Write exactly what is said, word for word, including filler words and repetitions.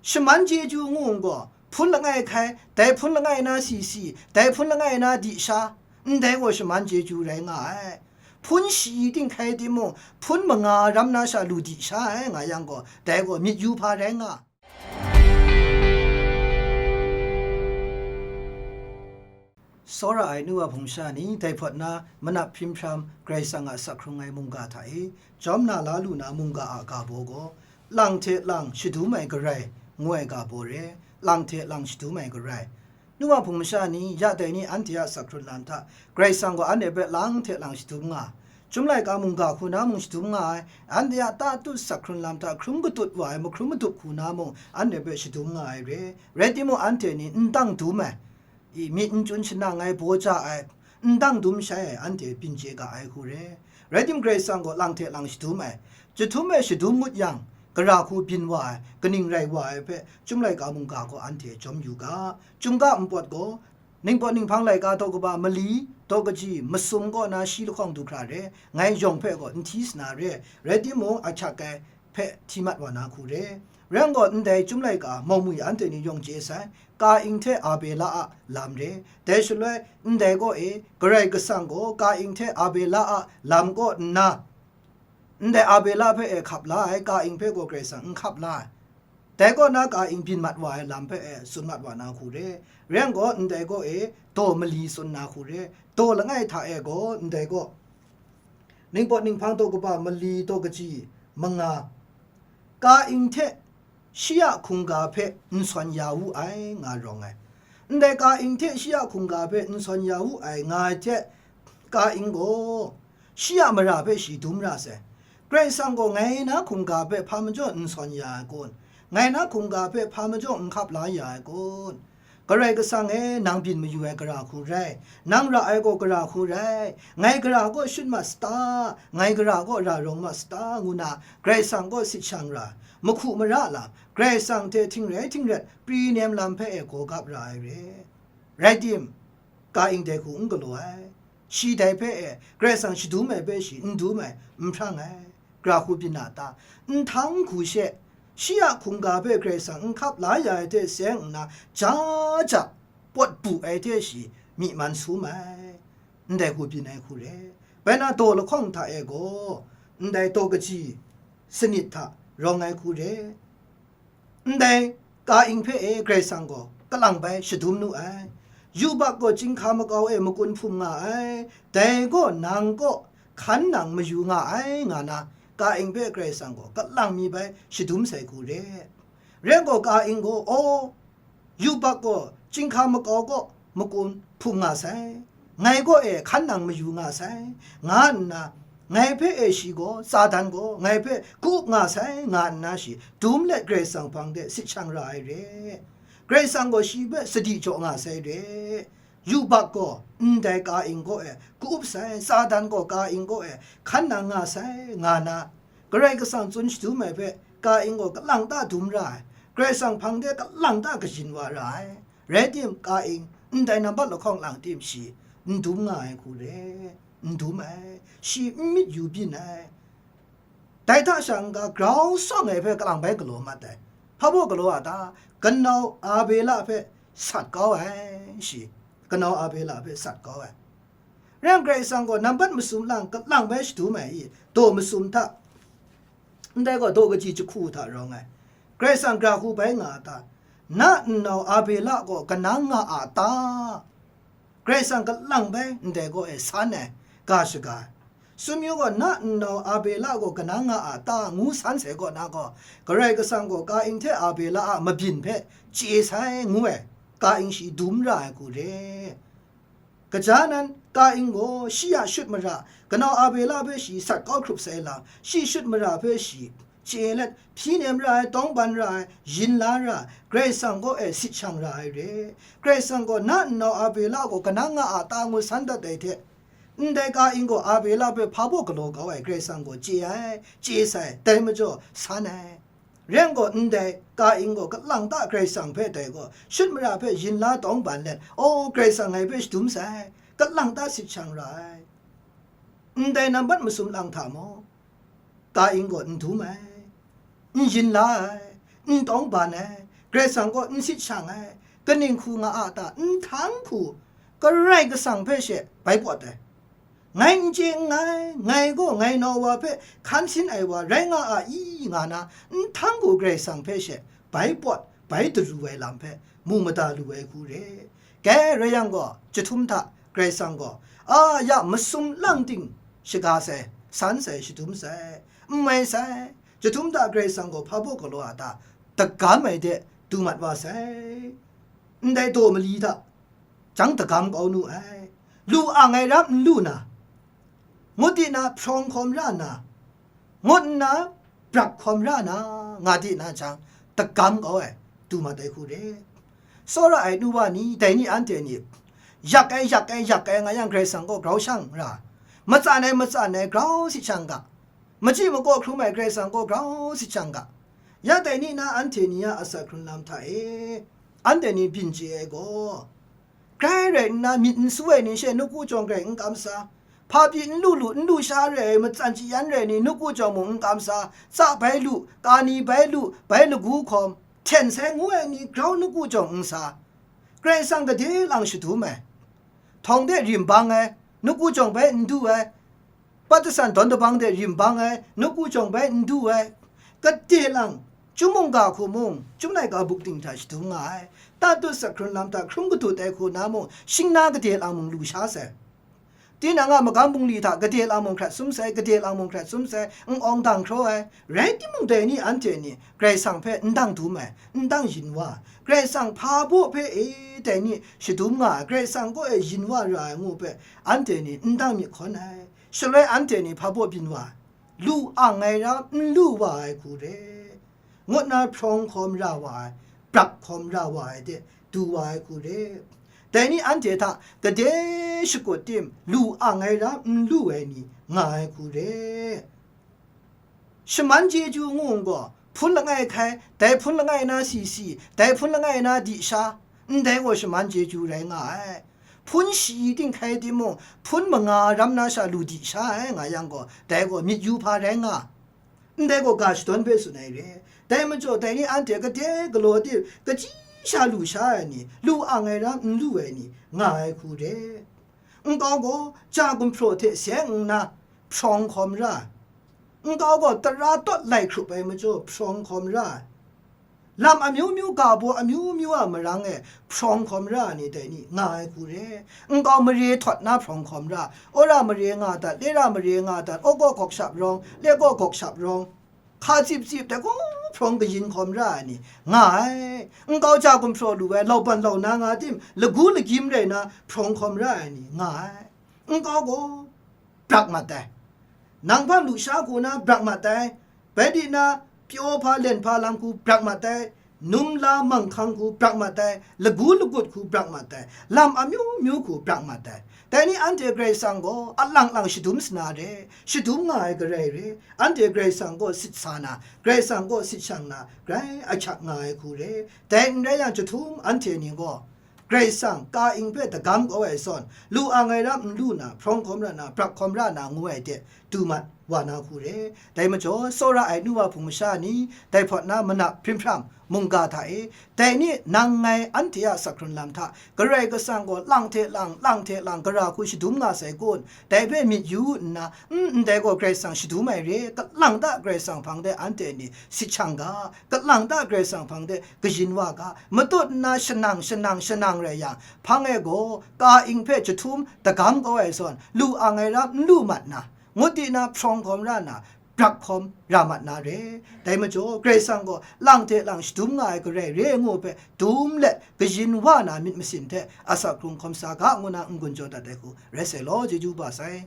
Shaman chyeju ngu gaw, hpun langai hkai, dai hpun langai na si si, dai hpun langai na di sha, ndai gaw shaman chyeju rai nga ai. Hpun shi ting hkai timung, hpun manga ram na sha lu di sha ai nga yang gaw, dai gaw myit yu hpa rai nga. Tsawra ai nu wa hpung sha ni, dai hpawt na manap hprim hpram Karai Kasang a asak hkrung ai mungga hta e, jawm na la lu na mungga a ga baw gaw, lang hte lang shadum ai Karai ngu ai ga baw re, lang hte lang shadum ai Karai. Nu wa hpung masha ni, ya dai ni anhte a asak hkrun lam hta, Karai Kasang gaw anhte hpe lang hte lang shadum nga. Chyum laika mungga hku na mung shadum nga ai, anhte a tatut asak hkrun lam hta hkrum katut wa ai, mahkrum madup hku na mung anhte hpe shadum nga ai re. Rai timung, anhte ni n dang dum ai, i, myit n chun shanang ai, baw ja ai, n dang dum shai ai, anhte byin chye ga ai hku re. Rai tim, Karai Kasang gaw lang hte lang shadum ai, jahtum e shadum ngut yang, gara hku byin wa ai, kaning rai wa ai hpe, Chyum laika mungga gaw anhte jawm yu ga. Chyum ga npawt gaw, ningpawt ninghpang laika daw kaba mali, daw kaji, masum kaw na shi lahkawng du hkra re, ngai yawng hpe gaw n hti sana re, rai timung, ahkyak ai hpe hti mat wa na hku re. Rai yang gaw, ndai Chyum laika mawng mwi anhte ni yawng chye sai, Kain hte Abela a lam re. Dai shaloi, ndai kaw e, Karai Kasang gaw Kain hte Abela a lam kaw nna, ndai Abela hpe e hkap la ai, Kain hpe gaw Karai Kasang n hkap la ai. Dai kaw na Kain byin mat wa ai lam hpe e tsun mat wa na hku re. Rai yang gaw, ndai kaw e daw mali tsun na hku re. Daw langai hta e gaw, ndai gaw, ningpawt ninghpang daw kaba mali daw kaji manga, Kain hte shi a hkungga hpe n sawn ya wu ai, nga rawng ai. Ndai Kain hte shi a hkungga hpe n sawn ya wu ai, nga ai hte, Kain gaw shi a mara hpe shi dum ra sai. Karai Kasang gaw ngai na hkungga hpe hpa majaw n sawn ya ai kun? Ngai na hkungga hpe hpa majaw n hkap la ya ai kun? Karai Kasang e, nang byin mayu ai gara hku rai, nang ra ai gaw gara hku rai, ngai gara gaw shut mat sata, ngai gara gaw ra rawng mat sata, ngu na Karai Kasang gaw sit shang ra, mahku mara lam, Karai Kasang hte htingrai htingrat pri nem lam hpe e gaw gap ra ai re. Rai tim, Kain dai hku n galaw ai. Shi dai hpe e Karai Kasang shadum ai hpe shi n dum ai, n hprang ai. Gara hku byin na ta? Nhtang hku she, shi a hkungga hpe Karai Kasang n hkap la ya ai hte seng nna, ja ja pawt bu ai hte shi myi man sum ai, ndai hku byin ai hku re. Bai na, daw lahkawng hta e gaw, ndai daw kaji sanit hta rawng ai hku re. Ndai Kain hpe e Karai Kasang gaw kalang bai shadum nu ai. Yubak gaw chyinghka makau e makun hpung nga ai, dai gaw nang kaw hkan nang mayu nga ai, nga na, Kain hpe Karai Kasang gaw kalang mi bai shadum sai hku re. Rai yang gaw, Kain gaw, aw, yubak gaw chyinghka makau kaw makun hpung nga sai, ngai kaw e hkan nang mayu nga sai, nga nna, ngai hpe e shi gaw, Satan gaw ngai hpe ku-up nga sai, nga nna shi dum let Karai Kasang hpang de sit shang ra ai re. Karai Kasang gaw shi hpe sadi jaw nga sai re. Yubak gaw ndai Kain kaw e ku-up sai, Satan gaw Kain kaw e hkan nang nga sai, nga na, Karai Kasang tsun shadum ai hpe Kain gaw kalang ta dum ra ai, Karai Kasang hpang de kalang ta kayin wa ra ai. Rai tim, Kain ndai nambat lahkawng lang tim shi n dum nga ai hku re, n dum ai, shi n myit yu byin ai. Dai hta sha n-ga grau sawng ai hpe kalang bai galaw mat ai. Hpa baw galaw a ta? Kanau Abela hpe sat kau ai shi, kanau Abela hpe sat kau ai. Rai yang, Karai Kasang gaw nambat masum lang kalang bai shadum ai i, daw masum hta, ndai gaw daw kaji jahku hta rawng ai. Karai Kasang gara hku bai nga a ta? Na nnau Abela gaw kanang nga a ta? Karai Kasang kalang bai ndai gaw e san ai, ga shaga ai. Sumyu gaw na nnau Abela gaw kanang nga a ta ngu san sai kaw na gaw, Karai Kasang gaw Kain hte Abela a mabyin hpe chye sai ngu ai, Kain shi dum ra ai hku re. Kaja nan, Kain gaw shi a shut mara, kanau Abela hpe shi sat kau hkrup sai lam, shi shut mara hpe shi chye let, hpyi nem ra ai, tawngban ra ai, yin la ra ai, Karai Kasang kaw e sit shang ra ai re. Karai Kasang gaw na nnau Abela gaw kanang nga a ta ngu san dat ai hte, ndai Kain gaw Abela hpe hpa baw galaw kau ai Karai Kasang gaw chye ai, chye sai, dai majaw san ai. Rai yang gaw, ndai Kain gaw kalang ta Karai Kasang hpe dai gaw, shut mara hpe yin la tawngban let, aw, Karai Kasang ngai hpe shadum sai, kalang ta sit shang ra ai. Ndai nambat masum lang hta mung, Kain gaw n dum ai, n yin la ai, n tawngban ai, Karai Kasang kaw n sit shang ai, kaning hku nga a ta, n htang hku, Karai Kasang hpe she bai pawt ai. Ngai n chye nngai, ngai gaw ngai nau wa hpe hkan sin ai wa rai nga a i, nga na, n htang hku Karai Kasang hpe she bai pawt, bai daru ai lam hpe mu mada lu ai hku re. Dai rai yang gaw, jahtum hta Karai Kasang gaw, a ya masum lang ting shaga sai, san sai, shadum sai, n mai sai, jahtum hta Karai Kasang gaw hpa baw galaw a ta, dagam ai de du mat wa sai. Ndai daw mali hta jang dagam kau nu ai. Lu ang ai ram n lu na, ngut di na hprawng hkawm ra na, ngut nna brak hkawm ra na, nga di na jang, dagam kau ai, du mat ai hku re. Tsawra ai nu wa ni, dai ni anhte ni, yak ai, yak ai, yak ai nga yang, Karai Kasang gaw grau shang ra, matsan ai, matsan ai, grau sit shang ga, machyi makaw hkrum ai Karai Kasang gaw grau sit shang ga, ya dai ni na anhte ni a asak hkrun lam hta e, anhte ni byin chye ai gaw, grai rai nna, myit n su ai ni she nawku jawng grai n kam sa, hpa pyi n lu lu, n lu sha re ai, matsan chyi yan re ai ni nawku jawng mung n kam sa, tsa bai lu, kani bai lu, bai lagu hkawm, hten sai ngu ai ni grau nawku jawng n sa, Karai Kasang gade lang shadum ai, htawng de rim bang ai, nawku jawng bai n du ai, pat dasan dawn dabang de rim bang ai, nawku jawng bai n du ai, gade lang, chyum mungga hku mung, chyum laika buk ting hta shadum nga ai, tatut asak hkrun lam hta hkrum gadut ai hku na mung, shing na gade lang mung lu sha sai. Tinang a magam bungli hta gade lang mung hkrat sum sai, gade lang mung hkrat sum sai, n awng dang hkraw ai. Rai timung, dai ni anhte ni Karai Kasang hpe n dang dum ai, n dang yin wa, Karai Kasang hpa baw hpe e, dai ni shadum nga ai, Karai Kasang kaw e yin wa ra ai ngu hpe, anhte ni n dang myit hkawn ai. Shaloi anhte ni hpa baw byin wa ai, lu ang ai ram n lu wa ai hku re, ngut na hprawng hkawm ra wa ai, brak hkawm ra wa ai de du wa ai hku re. Dai ni anhte hta gade shakut tim lu ang ai ram n lu ai ni nga ai hku re. Shaman chyeju ngu n gaw, hpun langai hkai, dai hpun langai na si si, dai hpun langai na di sha, ndai gaw shaman chyeju rai nga ai. Hpun shi ting hkai timung, hpun manga ram na sha lu di sha ai nga yang gaw, dai gaw myit yu hpa rai nga, ndai gaw ga shadawn hpe tsun ai re. Dai majaw, dai ni anhte gade galaw di, kaji sha lu sha ai ni, lu ang ai ram n lu ai ni, nga ai hku re. Nkau gaw ja gumhpraw hte seng nna hprawng hkawm ra ai. Nkau gaw tara tawt lai hkrup ai majaw hprawng hkawm ra ai. Lam amyu myu, ga baw amyu myu a marang e hprawng hkawm ra ai ni dai ni nga ai hku re. Nkau mare htawt na hprawng hkawm ra, wora mare nga dat, lera mare nga dat, awgaw gawk shap rawng, lekaw gawk shap rawng, hka tsip tsip, dai gaw hprawng kayin hkawm ra ai ni nga ai. Nkau ja gumhpraw lu ai, lauban launa nga tim, lagu lagyim rai na hprawng hkawm ra ai ni nga ai. Nkau gaw brak mat ai. Nang hpang lusha hku na brak mat ai. Bai di na, pyaw hpa len hpa lam hku brak mat ai. Num la manghkang hku brak mat ai. Lagu lagut hku brak mat ai. Lam amyu myu hku brak mat ai. Dai ni anhte Karai Kasang gaw a lang lang shadum sana re, shadum nga ai garai re, anhte Karai Kasang gaw sit sa na, Karai Kasang gaw sit shang na, grai ahkyak nga ai hku re. Dai n rai yang, jahtum anhte ni gaw Karai Kasang ka-ing hpe dagam kau ai zawn, lu ang ai ram n lu na, hprawng hkawm ra na, brak hkawm ra na ngu ai de, du mat wa na hku re. Dai majaw, tsawra ai nu wa hpung masha ni, dai hpawt na manap hprim hpram mungga hta e, dai ni nang ngai anhte a asak hkrun lam hta, Karai Kasang gaw lang hte lang, lang hte lang, gara hku shadum nga sai kun, dai hpe myit yu nna, n, ndai gaw Karai Kasang shadum ai re, kalang ta Karai Kasang hpang de anhte ni sit shang ga, kalang ta Karai Kasang hpang de kayin wa ga, matut nna shanang, shanang, shanang rai yang, hpang e gaw ka-ing hpe jahtum dagam kau ai zawn, lu ang ai ram n lu mat na, ngut di na hprawng hkawm ra na, brak hkawm ra mat na re. Dai majaw, Karai Kasang gaw lang hte lang shadum nga ai garai re ngu hpe dum let kayin wa na myit masin hte asak hkrung hkawm sa ga ngu na n-gun jaw dat ai hku rai sai law, chyeju ba sai.